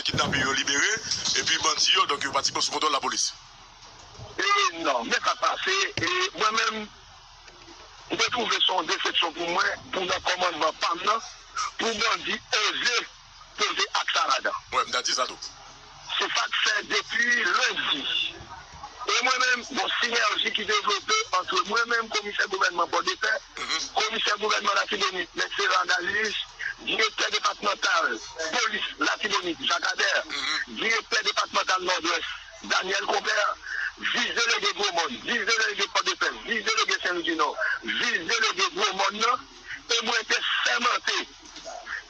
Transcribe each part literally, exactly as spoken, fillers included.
kidnape yo libere, epi bandi yo, donk, yo pratikman sou kontwòl lapolis. E non, men sa k pase, e mwen menm, m te twouve se yon desepsyon pou mwen, pou nan kòmandman pa m nan, pou bandi oze poze ak sa ladan. Wi, m ta di sa tou. Se sa k fè depi lendi. E mwen menm, gon sinèji ki devlope ant mwen menm, komisè gouvènman Pòdepè, komisè gouvènman Latibonit, Mèt Sera Dalius, direktè depatmantal polis Latibonit, Jacques Ader, direktè depatmantal Nòdwès, Daniel Compère, vis delege Gwomòn, vis delege Pòdepè, vis delege Senlwidinò, vis delege Gwomòn nan, e mwen te sèmante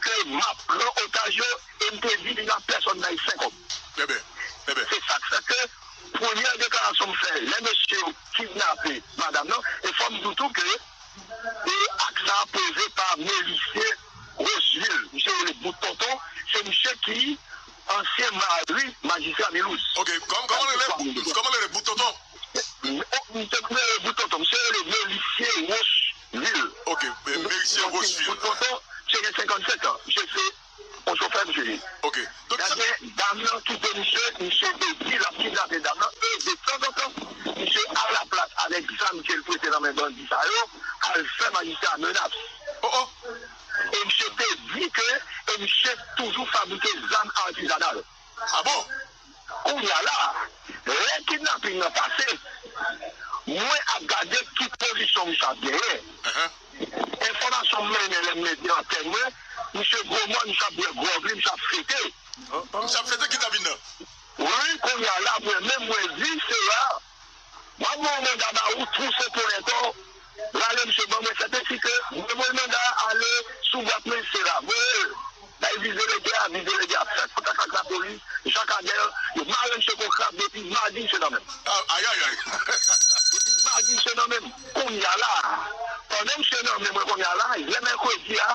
ke m ap pran otaj yo, e m te di m pa pèsòn bay senk kòb. Ebyen, ebyen. Se sa k fè ke premyè deklarasyon m fè, lè mesye yo kidnape madanm nan, e fò m di w tou ke, e ak sa a poze pa Melisye Rocheville, misye rele Bout Tonton, se misye ki ansyen mari majistra Milouz. Ok, kòm, kòman l rele? Kòman l rele? Bout Tonton? Oh, misye rele Bout Tonton, misye rele Melisye Rocheville. Ok, e, Melisye Rocheville. Bout Tonton, misye gen senkannsèt an. Misye se yon chofè, misye ye. Ok. Donk, sa... Ebyen, dam nan kite misye, misye te di l ap kidnape dam nan, e detanzantan, misye al laplas avèk zam ke l prete nan men bandi sa yo, al fè majistra menas. Oh, oh. E misye te di ke, e misye toujou fabrike zam atizanal. Ah bon? Kounye a la, lè kidnaping nan pase, mwen ap gade ki pozisyon misye ap genyen. Enfòmasyon m mennen lè m mete antèn mwen, misye gwo mòn, misye ap bwè gwòg li, misye ap fete. Misye ap fete kidnaping nan? Wi, kounye a la, mwen menm, mwen di, se la, m ap voye manda ba ou, twou se pou lètò, rale misye ban mwen, sètesi ke mwen voye manda ale sou bwat mwen, se la, voye l. Bay vis delege a, vis delege a fè kontak ak lapolis, Jacques Ader, yo mare misye kon krab depi madi misye nan men m. Ayayay. Depi madi misye nan men m. Kounye a la, pandan misye nan men mwen kounye a la, yè mèkredi a,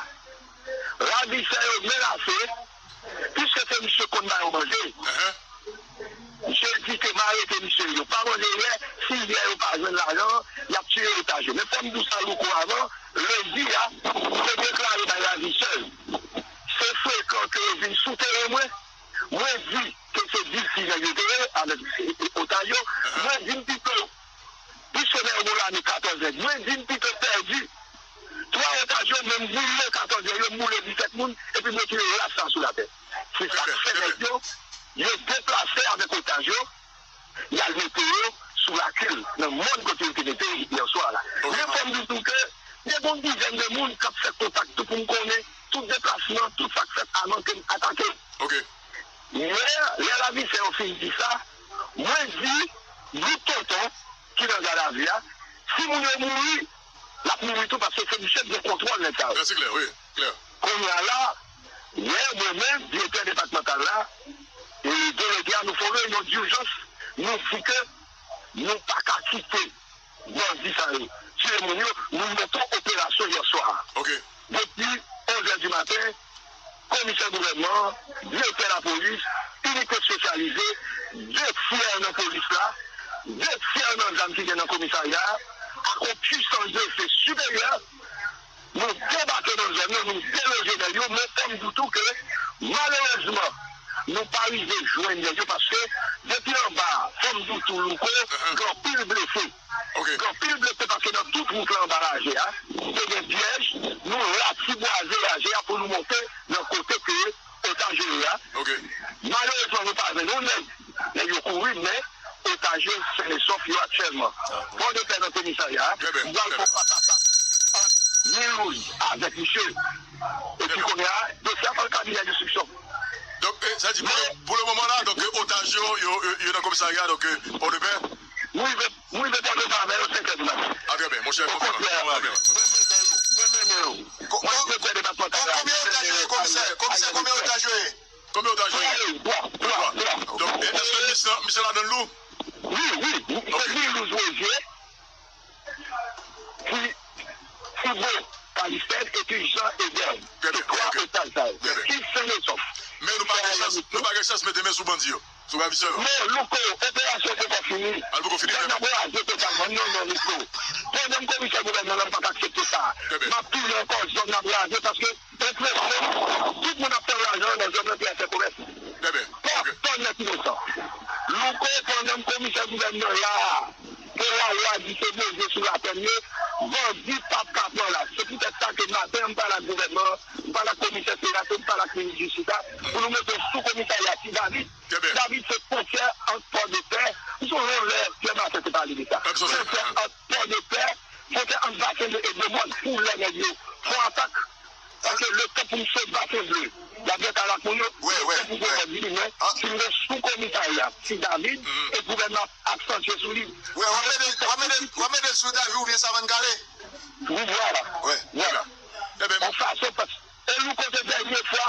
ravisè yo menase, piske se misye k konn ba yo manje. Misye di ke m arete misye, yo pa manje yè, si yè yo pa jwenn lajan, y ap tiye otaj yo. Men fò m di w sa, Louko, avan, lendi a, m te deklare bay ravisè yo. Se frekan ke yo vin sou teren mwen, mwen di ke se dis nèg yo te ye, avèk, e, e, otaj yo, mwen di m pito, piske nèg yo moule ame katòz nèg, mwen di m pito pèdi twa otaj yo, men m boule katòz nèg yo, m boule disèt moun, epi m retire ras la sou latè. Se sa k fè nèg yo, yo deplase avèk otaj yo, y al mete yo sou Lakil, nan mòn kote yo te mete yo yè swa la. Men fò m di w tou ke te gen yon dizèn de moun k ap fè kontak tou pou m konnen tout deplasman, tout sa k fèt avan ke m atake. Yè, lè ravisè yo fin di sa, mwen di Bout Tonton ki nan gadavi a, si moun yo mouri, l ap mouri tou, paske se misye k gen kontwòl nèg sa yo. Klè, se klè, wi, klè. Kounye a la, yè, mwen menm, direktè depatmantal la, e delege a, nou fè yon reyinyon dijans, nou di ke nou pa ka kite bandi sa yo tiye moun yo, nou monte yon operasyon yè swa a. Depi onz è di maten, komisè gouvènman an, direktè lapolis, inite espesyalize, de tyè nan polis la, de tyè nan zam ki gen nan komisarya a, ak yon pisans de fe siperyè, nou debake nan zòn nan, nou deloje nèg yo, men fò m di w tou ke, malerezman, nou pa rive jwenn nèg yo, paske depi anba a, fò m di w tou, Louko, gen anpil blese. Gen anpil blese paske nan tout wout la anba raje a, te gen pyèj, nou ratibwaze raje a pou nou monte nan kote ke otaj yo ye a. Malerezman, nou pa jwenn yon nèg. Nèg yo kouri, men otaj yo sèn e sòf yo aktyèlman. Pòdepè nan komisarya a, m pral fè yon fas a fas ant Milouz avèk misye. Epi kounye a, dosye a pral kabinè enstriksyon. Donk, e, sa di, pou le, pou le moman la, donk, e, otaj yo, yo, yo, yo nan komisarya, donk, e, Pòdepè. Mwen rive, mwen rive Pòdepè avè yo senk è di maten. A, trè byen, monchè, kontan. Okontrè, mwen renmen yo, mwen renmen yo. Mwen direktè depatmantal la, konbyen otaj yo ye, komisè? Komisè, konbyen otaj yo ye? Konbyen otaj yo ye? Twa, twa, twa. Donk, e, èske misye, misye ladan l tou? Wi, wi, se Milouz Woze, Ti, Tibo Kalistèn epi Jan Edèn. Se twa otaj sa yo. Ki sèn e sòf. Men nou pa gen chans, nou pa gen chans mete men sou bandi yo. Sou pa misyon yo. Non, Louko, operasyon poko fini. Al poko fini, zòn nan braze totalman. Non, non, Louko. Pandan m komisè gouvènman an, m p ap aksepte sa. M ap tounen ankò, zòn nan braze paske enpresyon, tout moun ap fè lajan nan zòn nan, ap fè komès. Pèsòn nèt inosan. Louko, pandan m komisè gouvènman la, ke lalwa di se bouje sou lapèn yo, bandi p ap ka pran laj. Se poutèt sa ke maten an m pale ak gouvènman, m pale ak komisè Serato, m pale ak minis jistis la, pou nou mete sou komisarya Ti David. Ti David se fwontyè ant Pòdepè, m sonje yon lè Pierre Marcel te pale de sa. Fwontyè ant Pòdepè, fwontyè ant Basen Ble e Domòn, pou lè nèg yo fè yon atak. Paske letan pou m sot Basen Ble, y ap gen kalak moun yo, letan pou Domòn vini, men si m gen sou komisarya Ti David, e gouvènman ap aksantye sou li. Wi, w ap mete, w ap mete, w ap mete sou David oubyen Savann Kale. Wi, vwala. Vwala. Yon fason, pas-, e Louko se dènye fwa,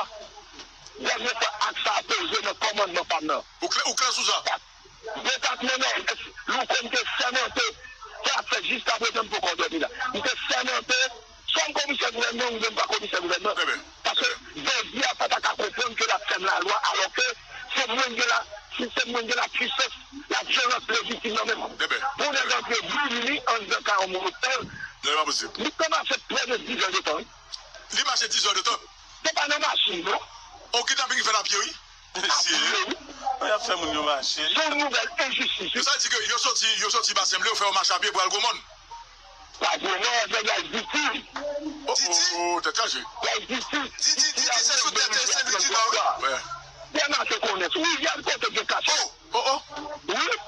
dènye fwa ak sa a poze nan kòmandman pa m nan. Ou klè, ou klè sou sa? Depatman Nòdès, Louko, m te sèmante, sa ap fè jiskaprezan m poko dòmi la. M te sèmante, swa m komisè gouvènman oubyen m pa komisè gouvènman. Paske bandi a pa ta ka konprann ke l ap fè m lalwa, alòske se mwen ki gen la, se, se mwen ki gen lapwisans, lavyolans lejitim nan men m. Pou nèg antre vini anndan kay yon moun otan, li te mache prè de dizè de tan, wi. Li mache dizè de tan. Se pa nan machin, non. On kidnaping ki fèt apye, wi. Mesye, y ap fè moun yo mache. Se yon nouvèl enjistis, wi. Sa di ke yo soti, yo soti Basen Ble, yo fè yo mache apye pou al Gwomòn. Pa Gwomòn, se y al Diti. Oh, oh, tèt chaje. Y al Diti. Diti, Diti, se sou tèt Sen Lwi di Nò, wi. Pierre Marcel konnen. Wi, y al kote gen kach. Oh, oh. Wi.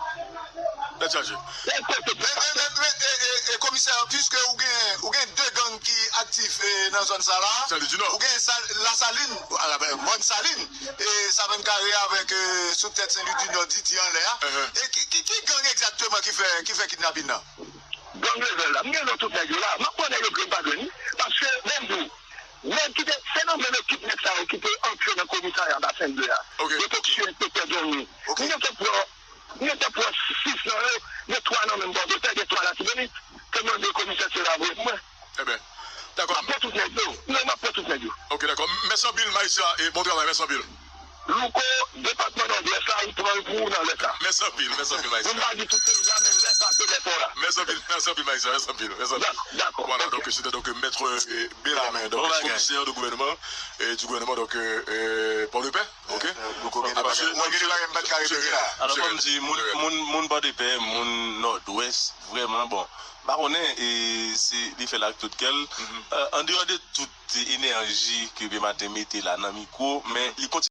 Tèt chaje. Y al kote gen kach. Men, men, men, e, e, e, komisè, piske ou gen, ou gen de gang ki aktif, e, nan zòn sa la. Sen Lwi di Nò. Ou gen Sal-, Lasalin, a la, bòn Salin, e Savann Kale avèk, e, sou tèt Sen Lwi di Nò, Diti anlè a. E ki, ki, ki gang egzakteman ki fè, ki fè kidnaping nan? Gang Levèl la. M gen non tout nèg yo la. M ap pran nèg yo grenn pa grenn, wi. Paske, bon, m di w, nèg ki te, se nan menm ekip nèg sa yo ki te antre nan komisarya Basen Ble a. Yo te tiye enspektè Johnny. M gentan pran, m gentan pran sis nan yo, gen twa nan menm Pòdepè, gen twa Latibonit. Te mande komisè Sera voye pou mwen. Ebyen, dakò. M ap pran tout nèg yo. Non, m ap pran tout nèg yo. Ok, dakò. Mèsi anpil, majistra, e bon travay, mèsi anpil. Louko, depatman Nòdwès la, ou pran l pou ou nan lè sa. Mèsi anpil, mèsi anpil, majistra. Mwen pa di tout peyi a, men lè sa, se lè pa w la. Mèsi anpil, mèsi anpil, majistra, mèsi anpil, mèsi anpil. Dakò, dakò. Voilà, ok. Donk, se te donk mèt, e, Belamen, donk komisè de gouvènman, e, di gouvènman, donk, e, e, Pòdepè, ok. Louko gen de bagay, mwen gen de bagay m pa t ka repete la. Alò, kòm di, moun, moun, moun Pòdepè, moun Nòdwès, vrèman, bon, m pa konnen, e, se, li fè l ak tout kè l. E, andeyò de tout enèji ke Bematen mete la nan mikwo, men li kontinye